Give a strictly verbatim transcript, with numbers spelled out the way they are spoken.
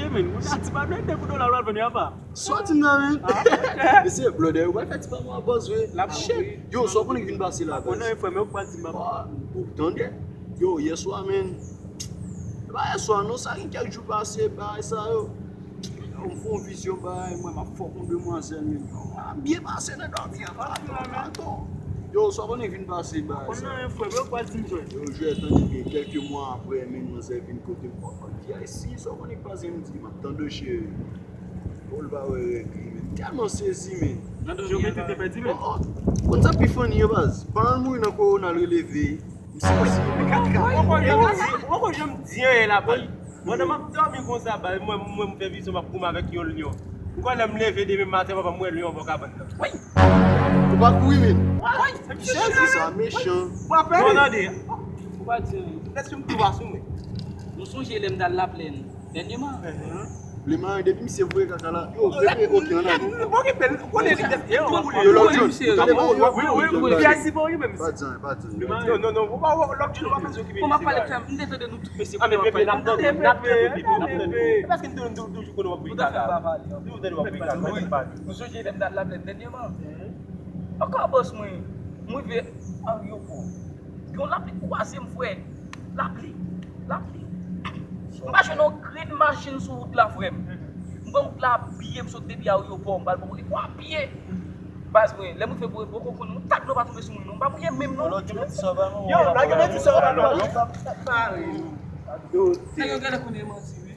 Men ou ta di pa blende pou dola w al vann yo apa. Sòti m nan men. Mesye, blòdè yo pral fè ti pa mwa bòz vre. Shit. Yo, sa w konnen ki vin pase la, baz? Konnen frè m yo pral di m apa. Ou tande? Yo, yèswa men. E pa yèswa non, sa gen kèk jou pase bagay sa yo. Yo, m fè yon vizyon bagay, mwen m ap fòk yon demwazèl men. A byen pase nan dòmi an pa ato. Yo, sa w konnen ki vin pase bagay sa. Konnen frè m yo pral di m jwè. Yo, jwè tande byen, kèlke mwa apre men manzè vin kote m. P I C, sa w konnen ki pase m di m ap tande cheri. Bon, l pa wè règ li men. M tèlman sezi men. Nan dòmi an, li te pèdi men. Oh, oh. Konn sa pi funny an baz? Pandan l mouri nan kowona l releve. M sezi. Ou poko janm di anyen la baz. Pandan m ap dòmi konsa baz, mwen mwen m fè vizyon m ap goumen avèk yon lyon. M kwè lè m leve demen maten papa m wè lyon bò kabann nan. Ou pa kouri men. M sezi sa mechan. Ou pa pè. Bon tande. Ou pa di anyen. Lèske m tou pa sou mwen. Nou sonje lè m t al Laplèn dènyèman? Li mare depi misye voye kaka la. Yo, pepe, oke, ann ale. Bon, ki bèl, ou konnen li tèt byen, ou pa konnen. Yo, Lòk John, tande pa Lòk John. Pi a si bon, li menm. Pa di anyen, pa di anyen. Non, non, non, ou pa wè, Lòk John, ou pa fè sa ki byen. Bon, m ap pale frè m, m te tande nou tout mesye. A, men pepe, n ap tande, n ap tande pepe, n ap tande pepe. E paske m toujou konnen w ap voye kaka. Toujou tande w ap voye kaka. Nou sonje lè m t al Laplèn dènyèman? Ankò bòs mwen, m rive ayewopò. Yon lapli kwaze m, frè. Lapli. Lapli. M pa jwenn yon grenn machin sou wout la, frè m. M pran wout la a pye, m sot depi ayewopò, m pral bò kote pou a pye. Baz mwen, lè m rive bò, bò kokonnen, yon tak dlo pa tonbe sou mwen, non. M pa mouye menm, non. Yo, lage mwen di sa, yo pa mare. Nèg yo genlè konnen manti, wi.